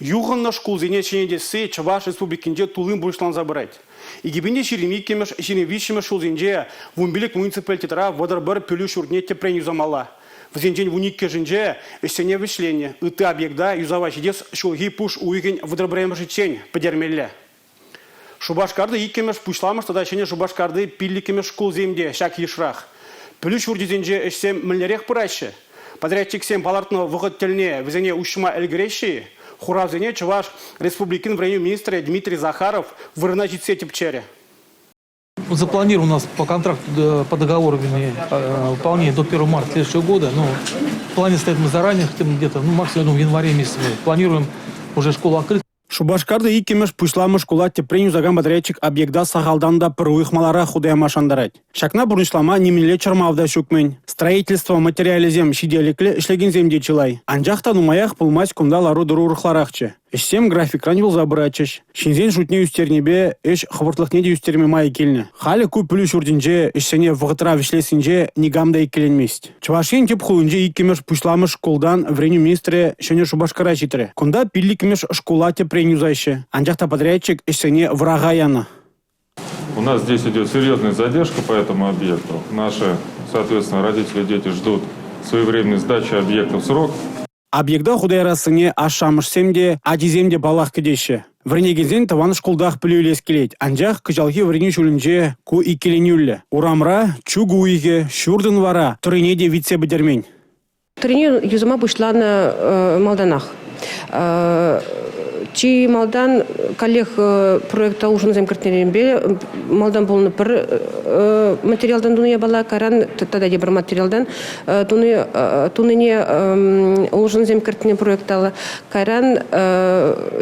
Юхӑннӑ шкулсене ҫӗнетесси Чӑваш Республикинче туллин пурнӑҫланса пырать. 2022-мӗш, 23-мӗш ҫулсенче 15 муниципалитетра 31 пӗлӳ ҫуртне тӗпрен юсамалла. Вӗсенчен 12-шӗнче ӗҫсене вӗҫленӗ, ытти объекта юсава ҫитес ҫулхи пуш уйӑхӗн 31-мӗшӗччен пӗтермелле. Шупашкарти иккӗмӗш пуҫламӑш тата Ҫӗнӗ Шупашкарти пиллӗкмӗш шкулсем те ҫак йышрах. Пӗлӳ ҫурчӗсенче ӗҫсем мӗнлерех пыраҫҫӗ? Подрядчиксем палӑртнӑ вӑхӑт тӗлне вӗсене уҫма ӗлкӗреҫҫӗ-и? Хуравсене Чӑваш Республикин вӗренӳ министрӗ Дмитрий Захаров вырӑна ҫитсе тӗпчерӗ. Запланирован у нас по контракту, по договору, вернее, выполнение до 1 марта следующего года. Но в плане стоит мы заранее, хотим где-то, ну, максимум, в январе месяце мы планируем уже школу открыть. Шупашкарти иккӗмӗш пуҫламӑш шкула тӗпрен юсакан подрядчик объекта сахалтан та пӗр уйӑх маларах хута яма шантарать. Ҫакна пурнӑҫлама нимӗнле чӑрмав та ҫук-мӗн. Строительство материалӗсем ҫителӗклӗ, ӗҫлекенсем те чылай. Анчах та нумаях пулмасть кунта лару-тӑру урӑхларахчӗ. Ӗҫсем графикран юлса пыратчӗҫ. Ҫынсен шутне ӳстернипе ӗҫ хӑвӑртлӑхне те ӳстерме май килнӗ. Халӗ ку пӗлӳ ҫуртӗнче ӗҫсене вӑхӑтра вӗҫлессинче никам та иккӗленмест. Чӑваш Ен тӗп хулинче иккӗмӗш пуҫламӑш шкултан вӗренӳ министрӗ Ҫӗнӗ Шупашкара ҫитрӗ. Кунта пиллӗкмӗш шкула тӗпрен юсаҫҫӗ. Анчах та подрядчик ӗҫсене вӑраха янӑ. У нас здесь идет серьезная задержка по этому объекту. Наши, соответственно, родители и дети ждут своевременной сдачи объекта в срок. Объекта хута ярассине ашшӗ-амӑшсем те, ачисем те паллах кӗтеҫҫӗ. Вӗренекенсен тӑван шкултах пӗлӳ илес килет, анчах кӑҫалхи вӗренӳ ҫулӗнче ку иккӗленӳллӗ. Урамра чӳк уйӑхӗ, ҫуртӑн вара тӑррине те витсе пӗтермен. Тӑррине юсама пуҫланӑ малтанах. Чи малтан каллех проекта улшӑнусем кӗртнӗренпе малтан пулнӑ пӗр материалтан тунӑ япала, кайран тата тепӗр материалтан тунине улшӑнусем кӗртнӗ проекта. Кайран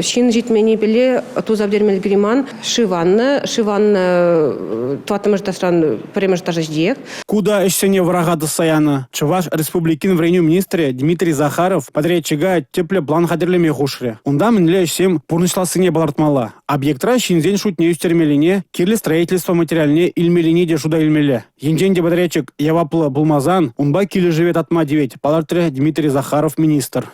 ҫын ҫитменнипеле туса пӗтермелли гриман шыв аннӑ. Шыв аннӑ тӑваттӑмӗш этажран пӗрремӗш этажа ҫитиех. Ку та ӗҫсене вӑраха тӑсса янӑ. Чӑваш Республикин вӗренӳ министрӗ Дмитрий Захаров подрядчика тӗплӗ план хатӗрлеме хушрӗ. Унта мӗнле ӗҫсем пурнӑҫлассине палӑртмалла. Объектра ҫынсен шутне ӳстермеллине, кирлӗ строительство материалне илмеллине те шута илмелле. Енчен те подрядчик яваплӑ пулмасан унпа килӗшӗве татма тивет, палӑртрӗ Дмитрий Захаров министр.